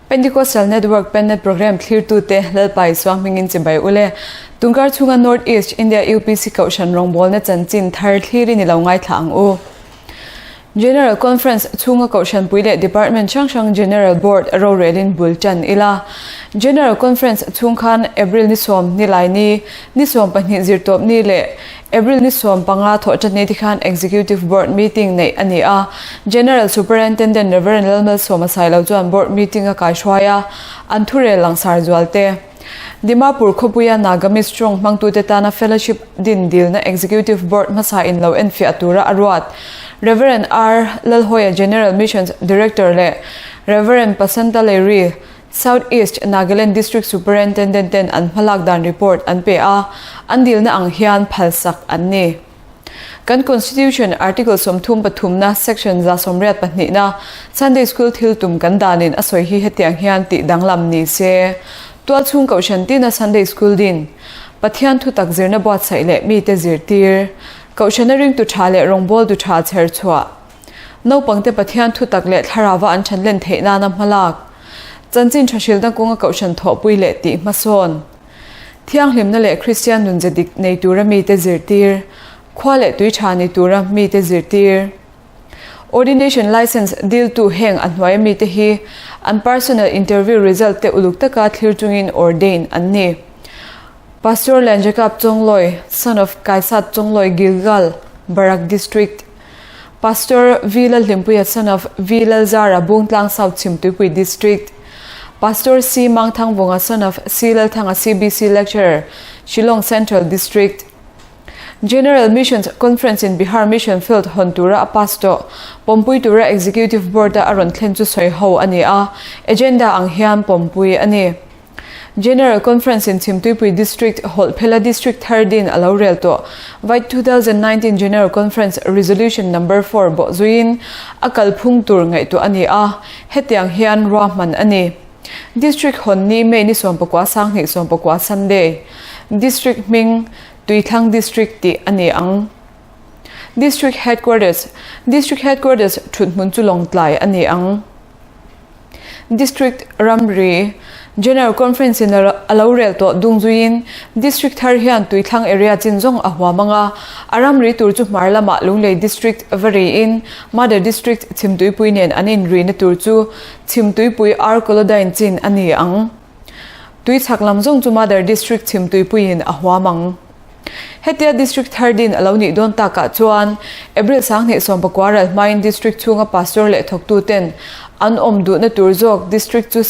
Pentecostal Network Pennet Program thlirtute Lalpa Isua hmingin chibai ule. Tungkar chhunga North East India UPC Kohhran rawngbawlna chanchin thar thlirin i lo ngaithla ang u. General Conference chhunga Kohhranpui leh Department hrang hrang General Board rorelin bul tan ila. General Conference chhung khan April ni sawm Nilaini, ni 12 Zirtawpni leh April ni 15 Thawhṭanni te khan Executive Board meeting neih a ni a. General Superintendent Rev. Lalmalsawma Sailo chuan Board meeting a kaihruai a, an thurel langsar zual te. Dimapur khawpuia Nagamese tawng hmangtute tana fellowship din dilna Executive Board hmasa in lo enfiah tura a ruat. Rev. R. Lalhawia General Missions Director leh Rev. Pasanta Leiri, South East Nagaland District Superintendent ten an hmalak dan report an pe a, an dilna ang hian phalsak an ni. Kan Constitution Article 33na Section 182na Sunday School thil tum kan danin a sawi hi hetiang hian tih danglam ni se. Tualchhung Kohhran tina Sunday School din, Pathian thutak zirna buatsaih leh mite zirtir, Kohhrana ringtu tha leh rawngbawltu tha chher chhuah, Naupangte Pathian thutak leh thlarauva an thanlen theih nana hmalak, chanchin tha hrilna kawnga Kohhran thawhpui leh tih hmasawn, Thianghlimna leh Kristian nunze dik nei tura mite zirtir, khua leh tui tha ni tura mite zirtir. Ordination License diltu heng a hnuaia mite hi an personal interview result te uluk taka thlir chungin ordain an ni. Pastor Lianjakap Chongloi, son of Kaisat Chongloi, Gilgal, Barak District. Pastor V Lalhlimpuia son of V Lalzara, Bungtlang South Chhimtuipui District. Pastor C Mangthangvunga son of C Lalthanga CBC Lecturer, Shillong Central District. General Missions Conference in Bihar Mission Field hawn tura a pass tawh pawmpui tura Executive Board a a rawn thlen chu sawi ho a ni a, agenda ang hian pawmpui a ni. General Conference in Chhimtuipui District Hawlhphela District thar din a lo rel tawh. Vaih 2019 General Conference Resolution Number 4 bawh zuiin a kalphung tur ngaihtuah a ni a, hetiang hian ruahman a ni. District hawn ni May ni 19 20 19 Sunday. District hming Tuithlang District tih a ni ang. District Headquarters District Headquarters thuthmun chu Lawngtlai a ni ang. District ramri General Conference in a lo rel tawh dung zuiin District thar hian Tuithlang area chin zawng a huam ang a, a ramri tur chu hmar lamah Lunglei District va riin Mother District Chhimtuipui nen an inrina tur chu Chhimtuipui R Kolodyne chin a ni ang. Tuichhak lam zawng chu Mother District Chhimtuipuiin a huam ang. Hetia District thar din a lo nih dawn takah chuan April 2019 ral hmain District chhunga Pastor leh thawktuten an awm duhna tur zawk District chu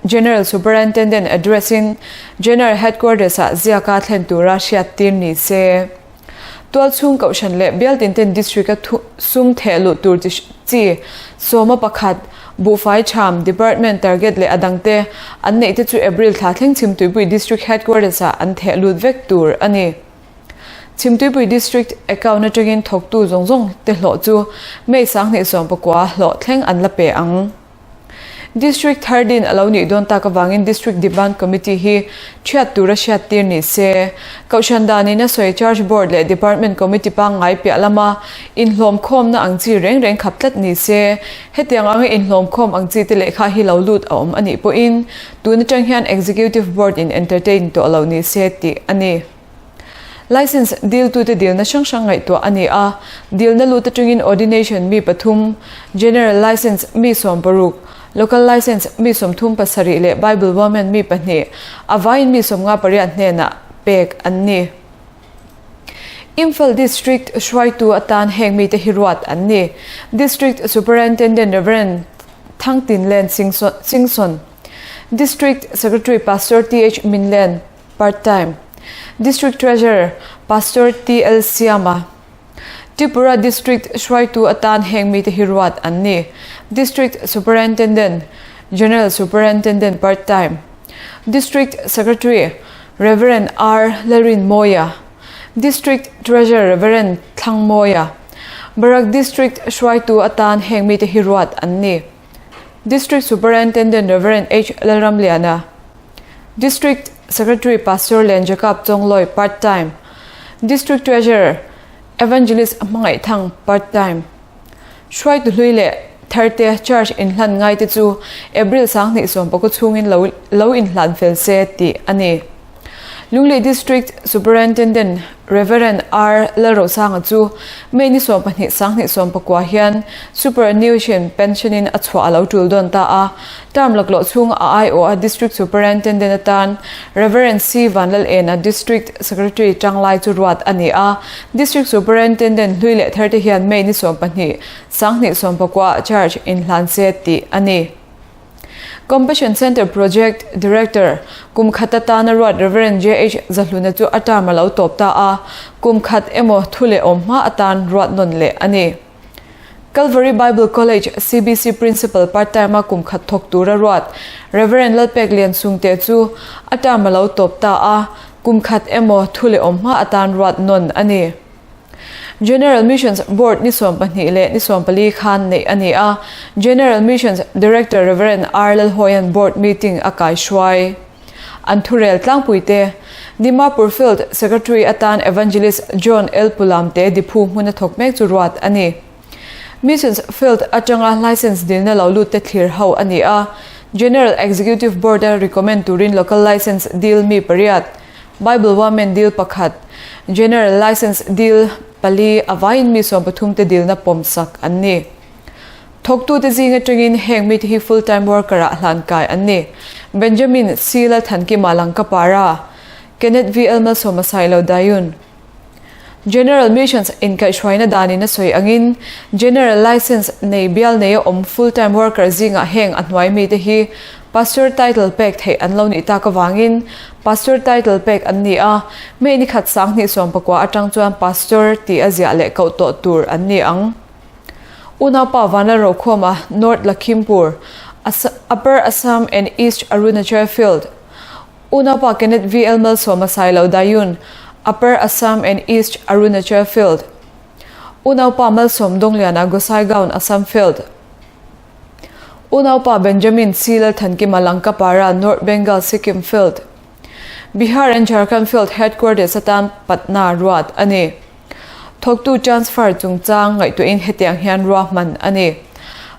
General Superintendent address in General Headquarters ah ziaka thlen tura hriattir ni se. Tualchhung Kohhran leh Bialtinten District a sum theh luh tur chi sawma pakhat Buhfai Cham, Department target leh a dangte an neih te chu April thla thleng Chhimtuipui District Headquarters ah an theh lut vek tur a ni. Chhimtuipui District account atangin thawktu zawng zawng te hlawh chu May 2019 hlawh thleng an la pe ang. District thar din a lo nih dawn tak avangin District Demand Committee hi thiat tura hriattir ni se. Kohhran danin a sawi Church Board leh Department Committee pangngai piah lama inhlawmkhawmna ang chi reng reng khap tlat ni se. Hetiang anga inhlawmkhawm ang chi te lehkha hi lo lut a awm a nih pawhin tun atang hian Executive Board in entertain tawh lo ni se tih a ni. License diltute dilna hrang hrang ngaihtuah a ni a, dilna lut atangin Ordination mi pathum, General License mi 60, Local License mi 37 leh Bible Women mi pahnih, a vaiin mi 58 hnenah pek an ni. Imphal District hruaitu atan heng mite hi ruat an ni. District Superintendent Rev. Thangtinlen Singson, District Secretary Pastor TH Minlen, Part Time, District Treasurer, Pastor TL Siama, Tripura District hruaitu atan heng mite hi ruat an ni. District Superintendent, General Superintendent Part Time, District Secretary, Rev. R Lalrinmawia, District Treasurer Rev. Thlangmawia, Barak District hruaitu atan heng mite hi ruat an ni. District Superintendent Rev. H. Lalramliana, District Secretary Pastor Len Jacob Chongloi, Part Time, District Treasurer Evangelist Hmangaihthang, Part Time. Hruaitu hlui leh tharte charge inhlan ngaite chu April 2019 chhungin lo lo inhlan fel se tih a ni. Lunglei District Superintendent Rev. R. Lalrosanga chu May ni 12 2019 hian Superannuation Pension in a chhuah a lo tul dawn ta a. Term laklawh chhung a aiawh a District Superintendent atan Rev. C. Vanlalena District Secretary tanglai chu ruat a ni a. District Superintendent hlui leh tharte hian May ni 12 2019 charge inhlan se tih a ni. Compassion Centre Project Director, kum khat atana ruat Rev. JH Zahluna chu a term a lo tawp ta a, kum khat emaw thu leh awm hma atan ruat nawn leh a ni. Calvary Bible College, CBC, Principal part-time a kum khat thawk tura ruat Rev. Lalpek Liansungte chu a term a lo tawp ta a, kum khat emaw thu leh awm hma atan ruat nawn a ni. General Missions Board ni 12 leh ni 14 khan neih a ni a, General Missions Director Rev. R. Lalhawia'n Board meeting a kaihruai. An thurel tlangpuite, Dimapur Field Secretary atan Evangelist John L. Pulamte Diphu hmuna thawk mek chu ruat a ni. Missions Field atanga license dilna lo lut te thlir ho a ni a, General Executive Board-a recommend turin Local License dil mi pariat, Bible Women dil pakhat, General License dil pali a vaiin mi 13 te dilna pawmsak an ni. Thawktute zing atangin heng mite hi full time worker ah hlan kai an ni. Benjamin C. Lalthankima Langkapara, Kenneth V. L. Malsawma Sailo Dayun. General Missions inkaihhruaina danin a sawi angin General License nei bial neia awm full time worker zingah heng a hnuai mite hi Pastor title pek theih an lo nih tak avangin Pastor title pek an ni a, May ni khat 2019 atang chuan Pastor tih a ziah leh koh tawh tur an ni ang. Unaupa Vanlalrokhawma, North Lakhimpur, Upper Assam and East Arunachal Field, Unaupa Kenneth VL Malsawma Sailo Dayun, Upper Assam and East Arunachal Field, Unaupa Malsawm Dawngliana Gossaigaon Assam Field, Unaupa Benjamin C. Lalthankima Langkapara North Bengal Sikkim Field, Bihar and Jharkhand Field Headquarters atan Patna ruat a ni. Thawktu transfer chungchang ngaihtuahin hetiang hian ruahman a ni.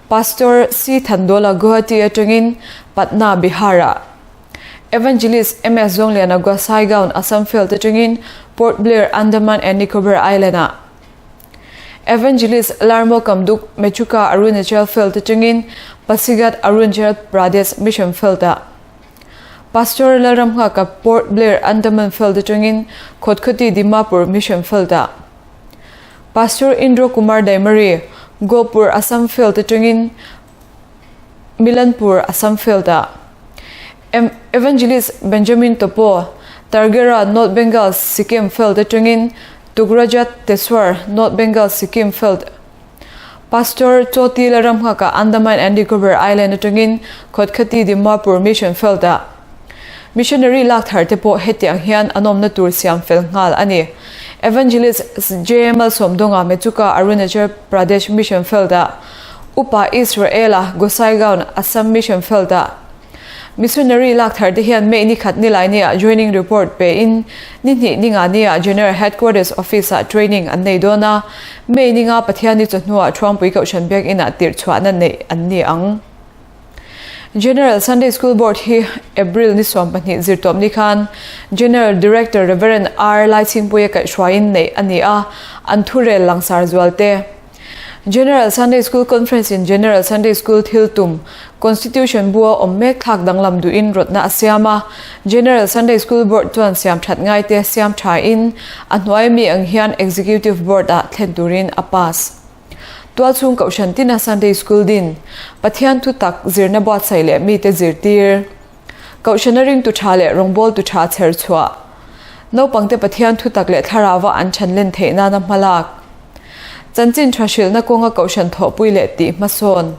Pastor C. Thandola Guwahati atangin Patna, Bihar-ah, Evangelist MS Zawngliana Gossaigaon, Assam Field atangin Port Blair, Andaman and Nicobar Island-ah, Evangelist Larmo Kamduk, Mechuka, Arunachal Field atangin Pasighat, Arunachal Pradesh Mission Field-ah, Pastor Lalramnghaka Port Blair Andaman Field atangin Khotkhati Dimapur Mission Field-ah Pastor Indro Kumar Daimari Gopur Assam Field atangin Milanpur Assam Field-ah Evangelist Benjamin Topo Targera North Bengal Sikkim Field atangin Tugrajat Teswar North Bengal Sikkim Field Pastor Choti Lalramnghaka Andaman and Nicobar Island atangin Khotkhati Dimapur Mission Field-ah Missionary lak thar te pawh hetiang hian an awmna tur siam fel nghal a ni. Evangelist J. Malsawmdawnga Mechuka Arunachal Pradesh Mission Field-ah Upa Israel-a Gossaigaon Assam Mission Field-ah Missionary lak thar te hian May ni khat nilai nia joining report pe in ni hnih ni nga nia General Headquarters Office ah training an nei dawn a, May ni nga Pathian ni chawhnuah Thuangpui Kohhran Biak Inah tirh chhuahna neih an ni ang. General Sunday School Board hi April ni 12 zirtawp ni khan General Director Rev. R. Laichhingpuia kaihhruaiin neih a ni a, an thurel langsar zual te. General Sunday School Conference in General Sunday School thil tum, Constitution bua awm mek thlak danglam duhin rawtna a siam a. General Sunday School Board chuan siam that ngaite siam tha in a hnuai mi ang hian Executive Board ah thlen turin a pass. Tualchhung Kohhran tina Sunday School din, Pathian thu tak zirna buatsaih leh mite zirtir, Kohhrana ringtu tha leh rawngbawltu tha chher chhuah, naupangte Pathian thu tak leh thlarauva an chhan len theih nana hmalak, chanchin tha hrilhna kawnga Kohhran thawhpui leh tih hmasawn,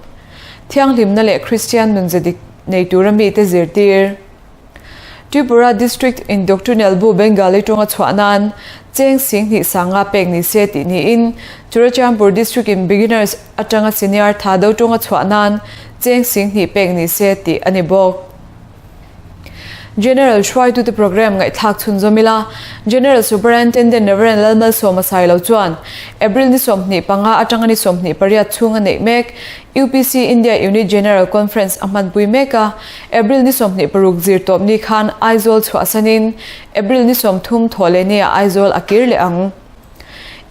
thianghlimna leh Kristian nunze dik nei tura mite zirtir. Tripura District in Doctrinal bu Bengali tawnga chhuah nan cheng 2000 sanga pek ni se tih niin Churachandpur District in Beginners atanga Senior Thado tawnga chhuah nan cheng 2000 pek ni se tih a ni bawk. General hruaitute programme ngaihthlak chhunzawm ila, General Superintendent Rev. Lalmalsawma Sailo chuan April ni 25 atanga ni 28 chhunga neih mek UPC India Unit General Conference a hmanpui mek a, April ni 26 zirtawp ni khan Aizawl chhuahsanin April ni 30 thawhlehniah Aizawl a kir leh ang.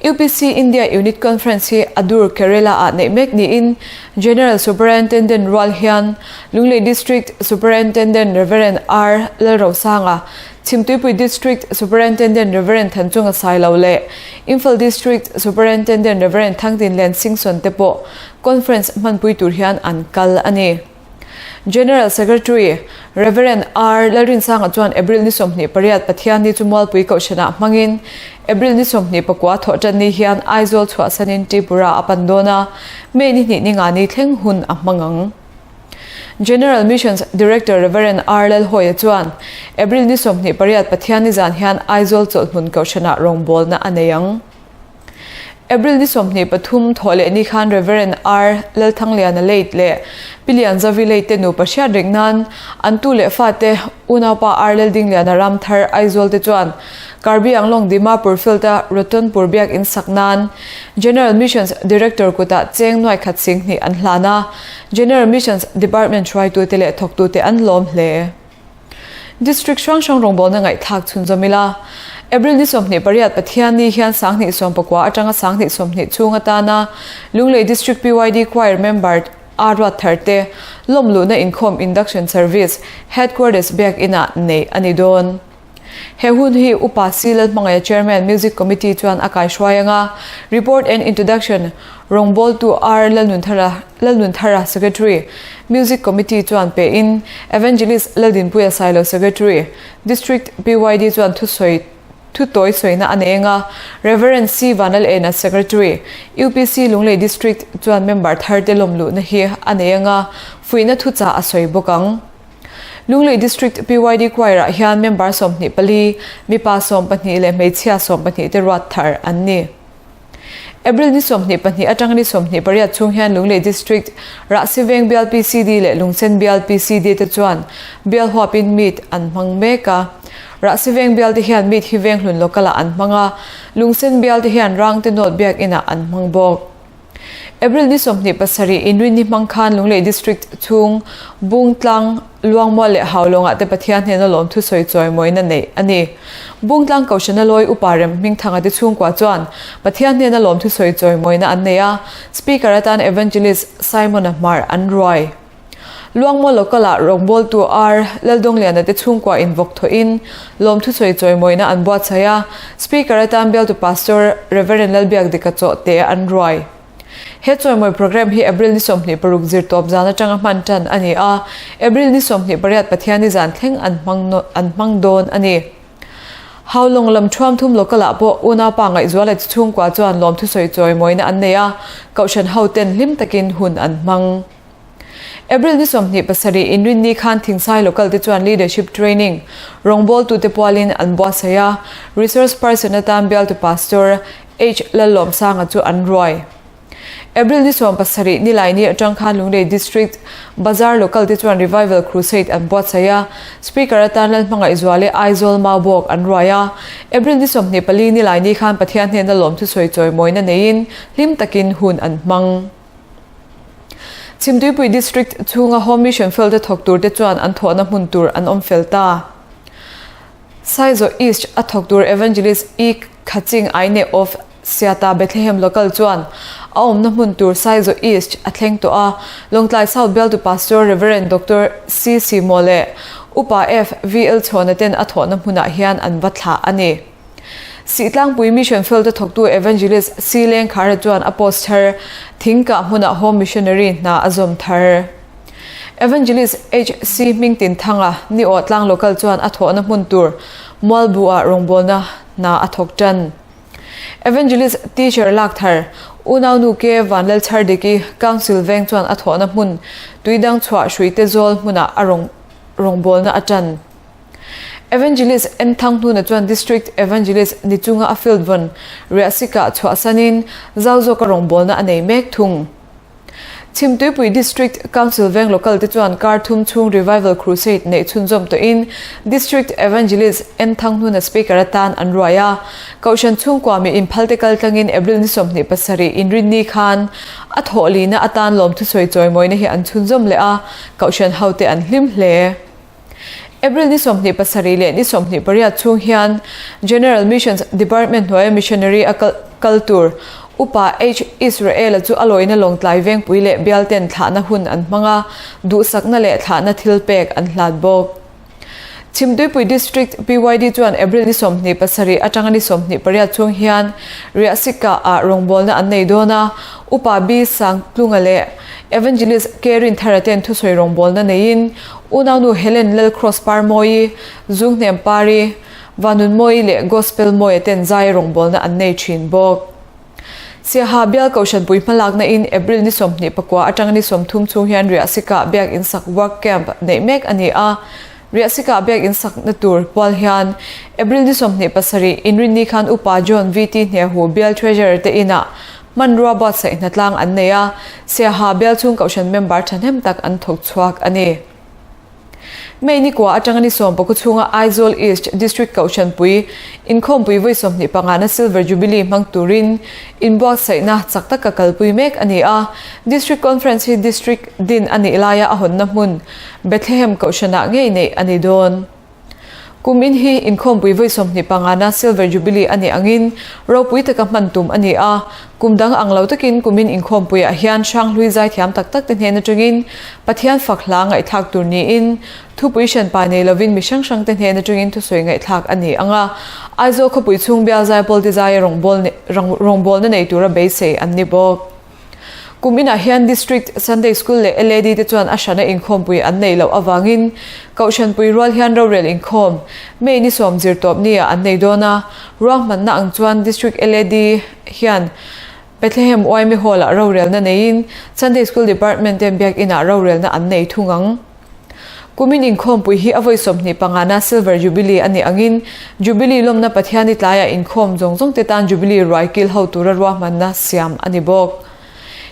UPC India Unit Conference hi Adur, Kerala ah neih mek niin General Superintendent rual hian Lunglei District Superintendent Rev. R. Lalrosanga, Chhimtuipui District Superintendent Rev. Thanchunga Sailo leh Imphal District Superintendent Rev. Thangtinlen Singson te pawh Conference hmanpui tur hian an kal a ni. General Secretary, Rev. R. Lalrinsanga chuan April ni 28 Pathianni chu Mualpui Kohhranah hmangin April ni 24 thawhtanni hian Aizawl chhuahsanin Tripura a pan dawn a, May ni hnih ni nga ni thleng hun a hmang ang. General Missions Director Rev. R. Lalhawia chuan April ni 28 Pathianni zan hian Aizawl chawlhhmun Kohhranah rawngbawlna a nei ang. April ni 23 thawh leh ni khan Rev. R. Lalthangliana Late leh Pi Lianzavi Late te nupa hriat reng nan an tu leh fate unaupa R. Laldingliana Ramthar Aizawl te chuan Karbi Anglong Dimapur Field a Ratanpur biak in sak nan General Missions Director kutah cheng nuai khat 2000 an hlan a, General Missions Department hruaitute leh thawktute an lawm hle. District hrang hrang rawngbawlna ngaihthlak chhunzawm ila, April ni 28 Pathianni hian 2019 atanga 2020 chhung atana Lunglei District PYD Choir member a ruat thar te lawmluhna inkhawm Induction Service Headquarters biak inah neih a ni dawn. He hun hi Upa C Lalhmangaia Chairman Music Committee chuan a kaihruai anga Report and Introduction Rawngbawltu R Lalnunthara Lalnunthara Secretary, Music Committee chuan pe in Evangelist Laldinpuia Sailo Secretary, District PYD chuan thusawi thu tawi sawina a nei anga Rev. C Vanlalena Secretary, UPC Lunglei District chuan member thar te lawmluhna hi a nei anga fuihna thuchah a sawi bawk ang. Lunglei District PYD Choir ah hian member 24, mipa 12 leh hmeichhia 12 te ruat thar an ni. April ni 22 atanga ni 28 chhung hian Lunglei District, Rahsiveng bial PCD leh Lungsen bial PCD te chuan bial huapin meet an hmang mek a. Rahsiveng bial te hian meet hi Venghlun local ah an hmang a, Lungsen bial te hian Rangte North biak inah an hmang bawk. April ni 27 inrinni hmang khan Lunglei District chhung Bungtlang, Luangmual leh Haulawngah te Pathian hnena lawmthu sawi chawimawina neih a ni. Bungtlang Kohhrana lawi upa rem Hmingthanga te chhungkua chuan Pathian hnena lawmthu sawi chawimawina an nei a, Speaker atan Evangelist Simon-a Hmar an ruai. Luangmual Local-ah rawngbawltu R. Laldawngliana te chhungkua invawk thawhin lawmthu sawi chawimawina an buatsaih a, Speaker atan bialtu Pastor Rev. Lalbiakdika Chawhte an ruai. He chawimawi programme hi April ni 26 zirtawp zan atanga hman tan a ni a, April ni 28 Pathianni zan thleng an hmang an hmang dawn a ni. Haulawng lam thuam thum local ah pawh unaupa Ngaihzuala chi chhungkua chuan lawmthu sawi chawimawina an nei a, Kohhran ho ten hlim takin hun an hmang. April ni 27 inrinni khan Thingsai local te chuan leadership training rawngbawltute pualin an buatsaih a, resource person atan bialtu Pastor H Lallawmsanga chu an ruai. April ni 17 Nilaini atang khan Lunglei District Bazar local te chuan Revival Crusade an buatsaih a, Speaker atan Lalhmangaihzuale Aizawl Maubawk an ruai a. April ni 24 Nilaini khan Pathian hnena lawmthu sawi chawimawina neiin hlim takin hun an hmang. Chhimtuipui District chhunga Home Mission Field-a thawk turte chuan an thawhna hmun tur an awm fel ta. Saizaw East a thawk tur Evangelist E Khaching Aine of Siata Bethlehem Local chuan a awmna hmun tur Saizaw East a thleng tawh a, Lawngtlai South Bialtu Pastor Rev. Doctor C C Maw leh Upa F V L Chhawna ten a thawhna hmunah hian an va thlah a ni. Sihtlangpui Mission Field-a thawktu Evangelist C. Lengkhara chuan a post thar Thingkah hmunah Home Missionary hna a zawm thar. Evangelist HC. Hmingtinthanga Niawh Tlang Local chuan a thawhna hmun tur Mualbu-ah rawngbawlna hna a thawk tan. Evangelist Teacher lak thar Unaunu K. Vanlalchhardiki Council veng chuan a thawhna hmun Tuidang chhuah Hruite Zawl hmunah a rawngbawlna a tan. Evangelist N Thanghnuna chuan District Evangelist ni chunga a field vawn riahsikah chhuahsanin zau zawka rawngbawlna a nei mek thung. Chhimtuipui District Council veng local te chuan kar thum chhung Revival Crusade neih chhunzawm tawhin District Evangelist N Thanghnuna Speaker atan an ruai a. Kohhran chhungkua mi inphalte kal tlangin April ni 27 inrinni khan a thawhlihna atan lawmthusawi chawimawina hi an chhunzawm leh a, Kohhran hote an hlim hle. April ni 27 leh ni 28 chhung hian General Missions Department hnuaia Missionary a kal tur Upa H. Israel-a chu a lawina Lawngtlai Vengpui leh Bialten thlahna hun an hmang a, duhsakna leh thlahna thilpek an hlat bawk. Chhimtuipui District PYD chuan April ni 27 atanga ni 28 chhung hian Riahsika ah rawngbawlna an nei dawn a, Upa B. Sangtlunga leh Evangelist K. Rinthara ten thusawi rawngbawlna neiin Unaunu Helen Lalcross Parmawii, Zunghnem Pari, Vanunmawii leh Gospel Mawia ten zai rawngbawlna an nei thin bawk. Siaha Bial Kohhranpui hmalakna in April ni 24 atanga ni 30 chhung hian Riahsikah Biak In Sak Work Camp neih mek a ni a. Riahsikah Biak In sakna tur pual hian April ni 27 Inrinni khan Upa John VT Hnehu Bial Treasurer te inah hmanrua buatsaih hnatlang an nei a, Siaha Bial chhung Kohhran member thahnem tak an thawk chhuak a ni. May ni kua atanga ni sawmpakua chhunga Aizawl East District Kohhranpui inkhawmpui vawi 25 na Silver Jubilee hmang turin inbuatsaihna chak taka kalpui mek a ni a. District Conference hi District din a nih laia a hawnna hmun Bethlehem Kohhranah ngei neih a ni dawn. Kum in hi inkhawmpui vawi 25 na Silver Jubilee a nih angin ropui taka hman tum a ni a. Kum dang ang lo takin kumin inkhawmpuiah hian Hranghlui zaithiam tak tak te hnen atangin Pathian fak hla ngaihthlak tur niin thupui hranpa nei lovin mi hrang hrang te hnen atangin thusawi ngaihthlak a ni ang a. Aizawl khawpui chhung bial zaipawl te zaia rawngbawlna nei tura beisei an ni bawk. Kum inah hian District Sunday School leh LAD te chuan a hrana inkhawmpui an neih loh avangin Kohhranpui rual hian rorel inkhawm May ni sawm zirtawp nia an nei dawn a, ruahmanna ang chuan District LAD hian Bethlehem Yma Hall-ah rorelna neiin Sunday School Department ten Biakinah rorelna an nei thung ang. Kumin inkhawmpui hi a vawi 25 na Silver Jubilee a nih angin Jubilee lawmna Pathiani tlaiah inkhawm zawng zawng te tan Jubilee ruai kil ho tura ruahmanna siam a ni bawk.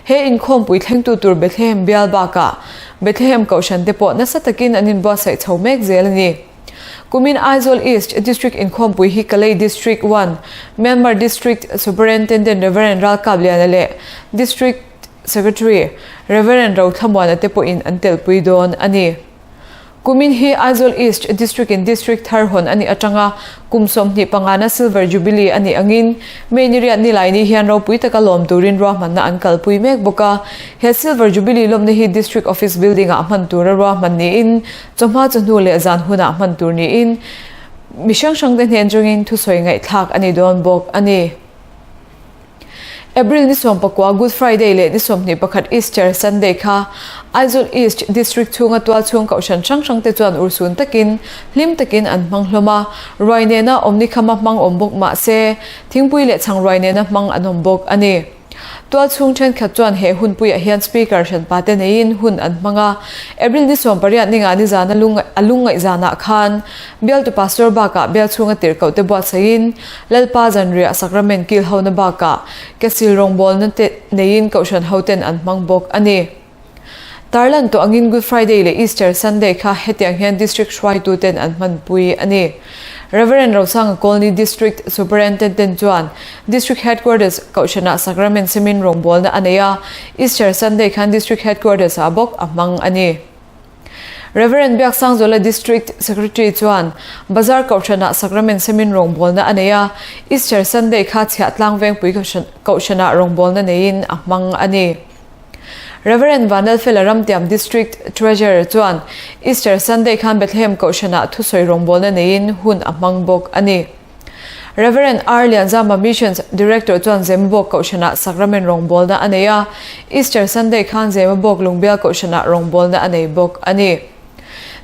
He inkhawmpui thlengtu tur Bethlehem bial bakah Bethlehem Kohhran te pawh nasa takin an inbuatsaih chho mek zel a ni. Kumin Aizawl East District inkhawmpui hi Kalay District One, Myanmar District Superintendent Rev. Ralkapliana leh District Secretary, Rev. Rothlamuana te pawhin an telpui dawn a ni. Kumin hi Aizawl East District in District thar hawn a nih atanga kum 25 na Silver Jubilee a nih angin May ni riat nilai ni hian ropui taka lawm turin ruahmanna an kalpui mek bawk a. He Silver Jubilee lawmna hi District Office Building ah hman tura ruahman niin chawhma chawhnu leh zan hunah hman tur niin mi hrang hrang te hnen atangin thusawi ngaihthlak a ni dawn bawk a ni. April ni 19 Good Friday leh ni 21 Easter Sunday kha Aizawl East District chhunga tualchhung kohhran hrang hrang te chuan urhsun takin hlim takin an hmang hlawm a, ruai nena awmni khama hmang awm bawk mah se thingpui leh chhang ruai nena hmang an awm bawk a ni. Tualchhung thenkhat chuan he hunpuiah hian Speaker hranpa te neiin hun an hmang a, April ni 18 ninga nizana a lungngaih zanah khan Bialtu Pastor bakah bial chhunga tirhkoh te buatsaihin Lalpa zanriah Sacrament kil hona bakah kesil rawngbawlna te neiin Kohhran hoten an hmang bawk a ni. Tarlan tawh angin Good Friday leh Easter Sunday kha hetiang hian District hruaituten an hmanpui a ni. Rev. Rosanga Colney District Superintendent chuan District Headquarters Kohhranah Sacrament semin rawngbawlna a nei a, Easter Sunday khan District Headquarters ah bawk a hmang a ni. Rev. Biaksangzuala District Secretary chuan Bazar Kohhranah Sacrament semin rawngbawlna a nei a, Easter Sunday kha Chhiahtlang Vengpui Kohhranah rawngbawlna neiin a hmang a ni. Rev. Vanlalfela Ramtiam District Treasurer chuan Easter Sunday khan Bethlehem Kohhranah thusawi rawngbawlna neiin hun a hmang bawk a ni. Rev. R. Lianzama Missions Director chuan Zemabawk Kohhranah Sacrament rawngbawlna a nei a, Easter Sunday khan Zemabawk Lungbial Kohhranah rawngbawlna a nei bawk a ni.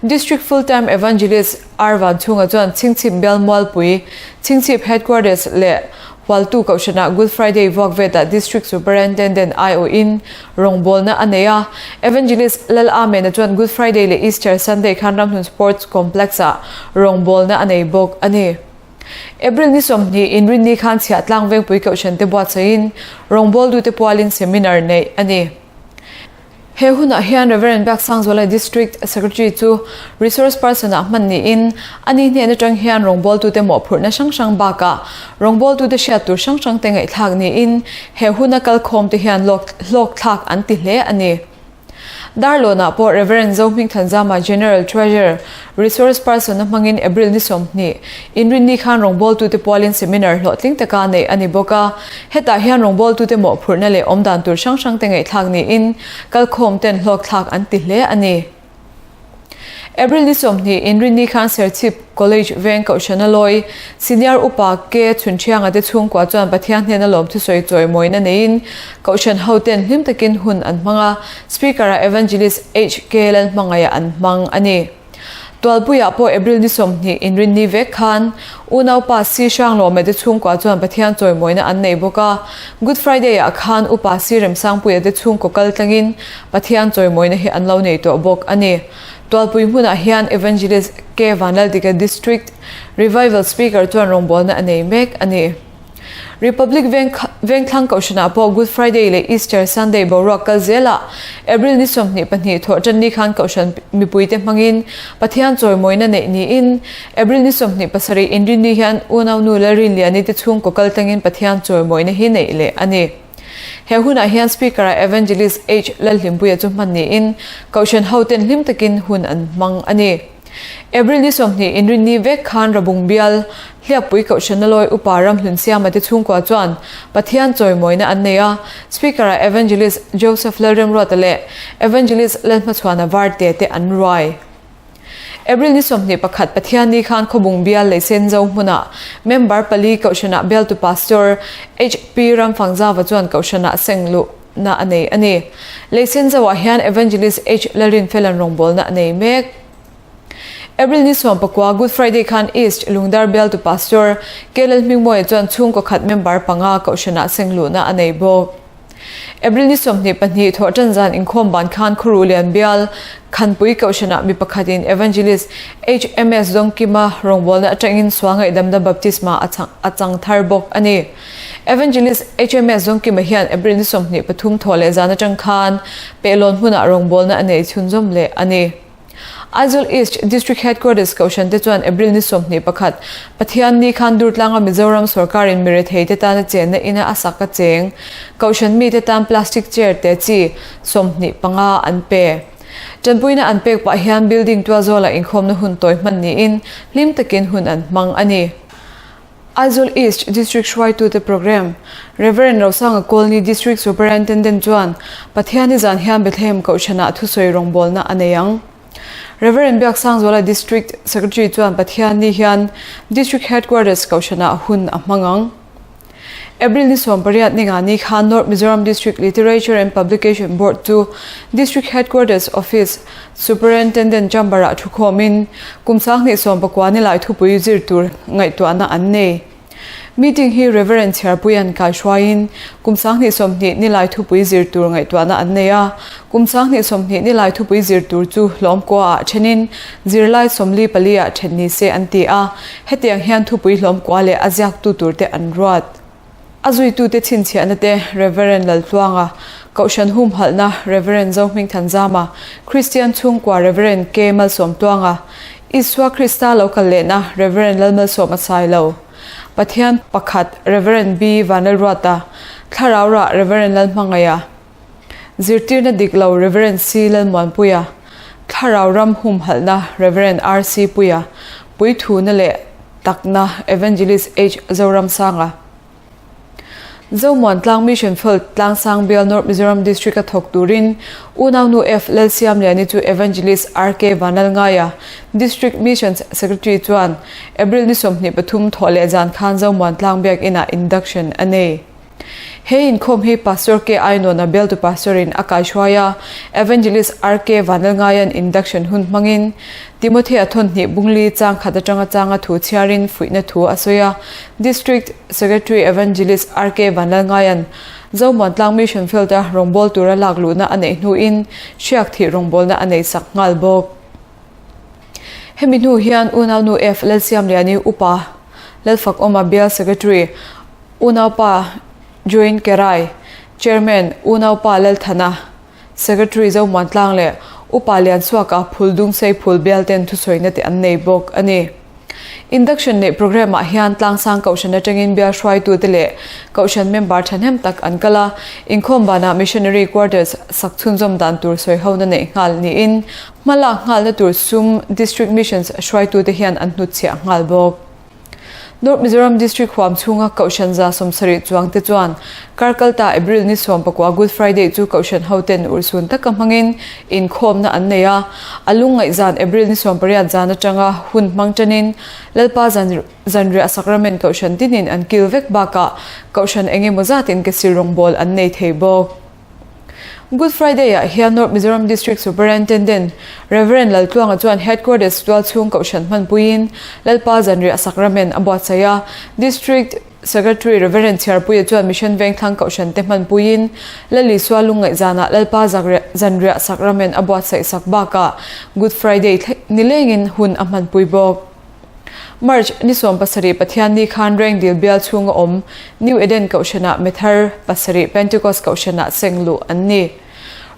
District Full Time Evangelist R. Vanchhunga chuan Chhingchhip Bial Mualpui, Chhingchhip Headquarters leh. Hualtu Kohhranah Good Friday vuak vetah District Superintendent aiawhin rawngbawlna a nei a. Evangelist Lal Amena chuan Good Friday leh Easter Sunday khan Ramhlun Sports Complex-ah rawngbawlna a nei bawk a ni. April ni 20 Inrinni khan Chhiahtlang Vengpui Kohhran te buatsaihin rawngbawltute pualin seminar neih a ni. He hunah hian Rev. Biaksangzuala District Secretary chu Resource Person ah hman niin a ni hnen atang hian rawngbawltute mawhphurhna hrang hrang bakah rawngbawltute hriat tur hrang hrang te ngaihthlak niin he huna kalkhawmte hian hlawkthlak an ti hle a ni. Darlawnah pawh Rev. Zohmingthanzama General Treasurer Resource Person a hmangin April ni 20 Inrinni khan rawngbawltute pualin seminar hlawhtling taka neih a ni bawk a. Hetah hian rawngbawltute mawhphurhna leh awmdan tur hrang hrangte ngaihthlak niin kalkhawm ten hlawkthlak an ti hle a ni. April ni 20 Inrinni khan Serchhip College veng Kohhrana lawi Senior Upa K Chhunṭhianga te chhungkua chuan Pathian hnena lawmthusawi chawimawina neiin Kohhran hoten hlim takin hun an hmang a, Speaker-ah Evangelist HK Lalhmangaia an hmang a ni. Tualpuiah pawh April ni 20 Inrinni vek khan unaupa Si Hranglawma te chhungkua chuan Pathian chawimawina an nei bawk a, Good Friday-ah khan Upa Si Remsangpuia te chhungkaw kal tlangin Pathian chawimawina hi an lo nei tawh bawk a ni. Tualpui hmunah hian Evangelist K Vanlaldika District Revival Speaker chuan rawngbawlna a nei mek a ni. Republic Vengthlang Kohhranah pawh Good Friday leh Easter Sunday boruak kal zelah April ni 22 thawhṭan ni khan Kohhran mipuite hmangin Pathian chawimawina neih niin April ni 27 Inrinni hian unaunu Lalrinliani te chhungkaw kal tlangin Pathian chawimawina hi neih leh a ni. He hunah hian Speaker-ah Evangelist H Lalhlimpuia chu hman niin Kohhran hoten hlim takin hun an hmang a ni. April ni 20 Inrinni vek khan Rabung bial Hliappui Kohhrana lawi Upa Ramhlun Siama te chhungkua chuan Pathian chawimawina an nei a, Speaker-ah Evangelist Joseph Lalremruata leh Evangelist Lalhmachhuana Varte te an ruai. April ni 21 Pathianni khan Khawbung bial Leisen Zo hmunah member pali Kohhranah bialtu Pastor HP Ramfangzava chuan Kohhranah seng luh na a nei a ni. Leisen Zoah hian Evangelist H Lalrinfela'n rawngbawlna a nei mek. April ni 19 Good Friday khan East Lungdar bialtu Pastor K Lalhmingmawia chuan chhungkaw khat member panga Kohhranah seng luhna a nei bawk. April ni 22 thawhṭan zan inkhawm ban khan Khuruhlian bial Khanpui Kohhranah mi pakhatin Evangelist HMS Dawngkima rawngbawlna atangin sual ngaihdamna baptisma a chang thar bawk a ni. Evangelist HMS Dawngkima hian April ni 23 thawh leh zan atang khan Pehlawn hmunah rawngbawlna a nei chhunzawm leh a ni. Aizawl East District Headquarters Kohhran te chuan April ni 21 Pathianni khan Durtlanga Mizoram sawrkarin mirethei te tana chenna ina a sak a cheng Kohhran mite tan plastic chair te chi 25 an pe. Tanpuina an pek pah hian building tualzawlah inkhawmna hun tawi hman niin hlim takin hun an hmang a ni. Aizawl East District hruaitute Programme, Rev. Rosanga Kawlni District Superintendent chuan Pathianni zan hian Bethlehem Kohhranah thusawi rawngbawlna a nei ang. Rev. Biaksangzuala District Secretary chuan Pathianni hian District Headquarters Kohhranah hun a hmang ang. April ni 18 ninga ni khan North Mizoram District Literature and Publication Board chu District Headquarters Office Superintendent Chamber-ah thukhawmin kum 2019 ni lai thupui zir tur ngaihtuahna an nei. Meeting hi Rev. Chhiarpuia'n kaihruaiin kum 20 ni lai thupui zir tur ngaihtuahna an nei a. Kum 20 ni lai thupui zir tur chu hlawmkuaah thenin zirlai 44-ah then ni se an ti a, hetiang hian thupui hlawmkua leh a ziaktu turte an ruat. A zuitute chhinchhiahna te, Rev. Laltluanga, Kohhran humhalhna, Rev. Zohmingthanzama, Kristian chhungkua, Rev. K. Malsawmtluanga, Isua Krista lo kal lehna, Rev. Lalmalsawma Sailo, Pathian pakhat, Rev. B. Vanlalruata, Thlarau rah, Rev. Lalhmangaia, Zirtirna dik lo, Rev. C. Lalmuanpuia, Thlarau ram humhalhna, Rev. RC. Puia, Puithuna leh Takna, Evangelist H. Zoramsanga. Zomuan Tlang Mission Field, Tlangsang Bial, North Mizoram District a thawk turin unaunu F. Lalsiamliani chu Evangelist RK Vanlalngaia, District Missions Secretary chuan April ni 23 thawh leh zan khan Zomuan Tlang Biak Inah induction a nei. He inkhawm hi Pastor K. Ainawna bialtu Pastor-in a kaihruai a, Evangelist RK Vanlalngaia'n induction hun hmangin Timothea thawnhnih bungli chang khat atanga changa thu chhiarin fuihna thu a sawi a. District Secretary Evangelist RK Vanlalngaia'n Zomuantlang Mission Field-a rawngbâwl tura lak luhna a neih hnuin hriak thih rawngbâwlna a neihsak nghal bawk. Hemi hnu hian unaunu F. Lalsiamliani Upa Lalfakawma Bial Secretary, Unaupa Join Kerai, Chairman, Unaupa Lalthana, Secretary Zomuantlang leh Upa Liansuaka Phuldungsei Phul bialten thusawina te an nei bawk a ni. Induction neih programme ah hian Tlangsang Kohhran atangin bial hruaitute leh Kohhran member thahnem tak an kal a, inkhawm banah Missionary Quarters sak chhunzawm dan tur sawihona neih nghal niin hmalak nghalna tur sum District Missions hruaitute hian an hnutchhiah nghal bawk. North Mizoram District huam chhunga Kohhran 70 chuangte chuan Karkalta April ni 19 Good Friday chu Kohhran hoten urhsun taka hmangin inkhawmna an nei a. A lungngaih zan April ni 18 zan atanga hun hmang tanin Lalpa zanriah Sacrament Kohhran tinin an kil vek bakah Kohhran engemaw zatin ke sil rawngbawl an nei thei bawk. Good Friday-ah hian North Mizoram District Superintendent Rev. Laltluanga chuan Headquarters tualchhung Kohhran hmanpuiin Lalpa zanriah Sacrament a buatsaih a. District Secretary Rev. Chhiarpuia chuan Mission Vengthlang Kohhran te hmanpuiin Lal Isua lungngaih zanah Lalpa zanriah Sacrament a buatsaih sak bakah Good Friday nilengin hun a hmanpui bawk. March ni 17 Pathianni khan Rengdil bial chhunga awm New Eden Kohhranah Methar pasarih Pentecost Kohhranah seng luh an ni.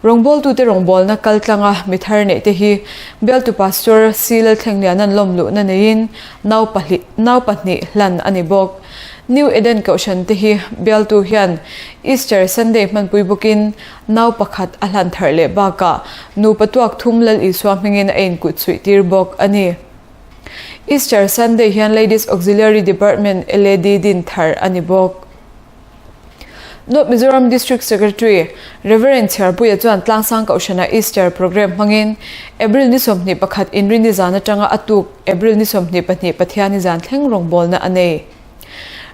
Rawngbawltute rawngbawlna kal tlanga mithar neih te hi bialtu Pastor C Lalthlengliana'n lawm luhna neiin nau pahnih nau pahnih hlan a ni bawk. New Eden Kohhran te hi bialtu hian Easter Sunday hmanpui bawkin nau pakhat a hlan thar leh bakah nupa tuak thum Lal Isua hmingin a inkutchhuih tir bawk a ni. Easter Sunday hian Ladies Auxiliary Department, LAD, din thar a ni bawk. North Mizoram District Secretary, Rev. Chhiarpuia chuan Tlangsang Kohhrana Easter Programme hmangin April ni 21 Inrini zan atanga a tuk April ni 22 Pathiani zan thleng rawngbawlna a nei.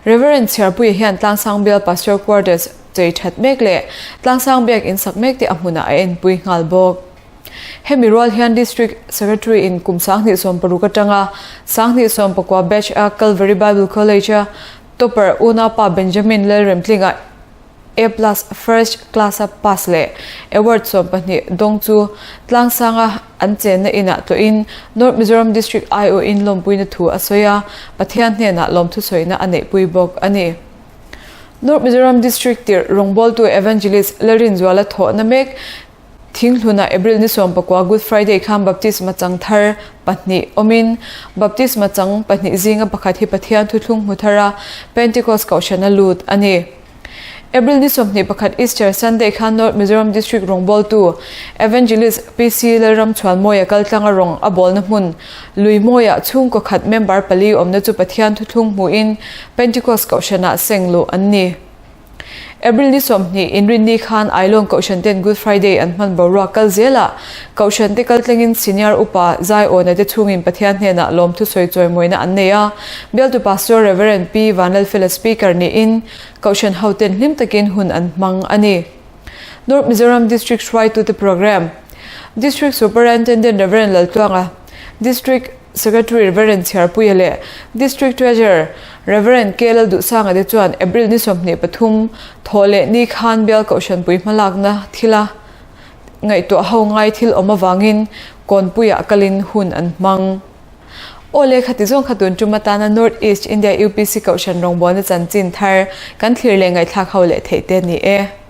Rev. Chhiarpuia hian Tlangsang Bial Pastor Quarters chei that mek leh Tlangsang Biak in sak mek te a hmunah a enpui nghal bawk. Hemi rual hian District Secretary in kum 2016 atanga 2019 batch a Calvary Bible College a topper unaupa Benjamin Lalremtlinga A plus First Class a pass leh Award 12 dawng chu tlangsanga an chenna inah tlawhin North Mizoram District aiawhin lawmpuina thu a sawi a, Pathian hnenah lawmthusawina a neihpui bawk a ni. North Mizoram District tirh rawngbawltu Evangelist Lalrinzuala thawhna mek Thinghlunah April ni 19 Good Friday khan Baptisma chang thar pahnih awmin, Baptisma chang pahnih zinga pakhat hi Pathian thuthlung hmu thar a, Pentecost kohhran a lut a ni. April ni 21 Easter Sunday khan North Mizoram District rawngbawltu Evangelist PC Lalramchhuanmawia kaltlanga rawng a bawlna hmun Luimawiah chhungkaw khat member pali awmna chu Pathian thuthlung hmuin Pentecost kohhranah seng luh an ni. April ni 20 Inrinni khan Ailawng Kohhran ten Good Friday an hman boruak kal zelah Kohhran te kaltlengin Senior Upa Zaiawna te chhungin Pathian hnenah lawmthu sawi chawimawina an nei a, Bialtu Pastor Rev. P. Vanlalfela Speaker niin Kohhran ho ten hlim takin hun an hmang a ni. North Mizoram District hruaitute Programme District Superintendent Rev. Laltluanga, District Secretary Rev. Chhiarpuia leh District Treasurer Rev. K. Lalduhsanga te chuan April ni 23 thawh leh ni khan bial Kohhranpui hmalakna thila ngaihtuah ho ngai thil awm avangin Kawnpuiah kalin hun an hmang. Aw le khati zawng kha tun tum atana North East India UPC Kohhran rawngbawlna chanchin thar kan thlir leh ngaihthlak ho leh theih te a ni e.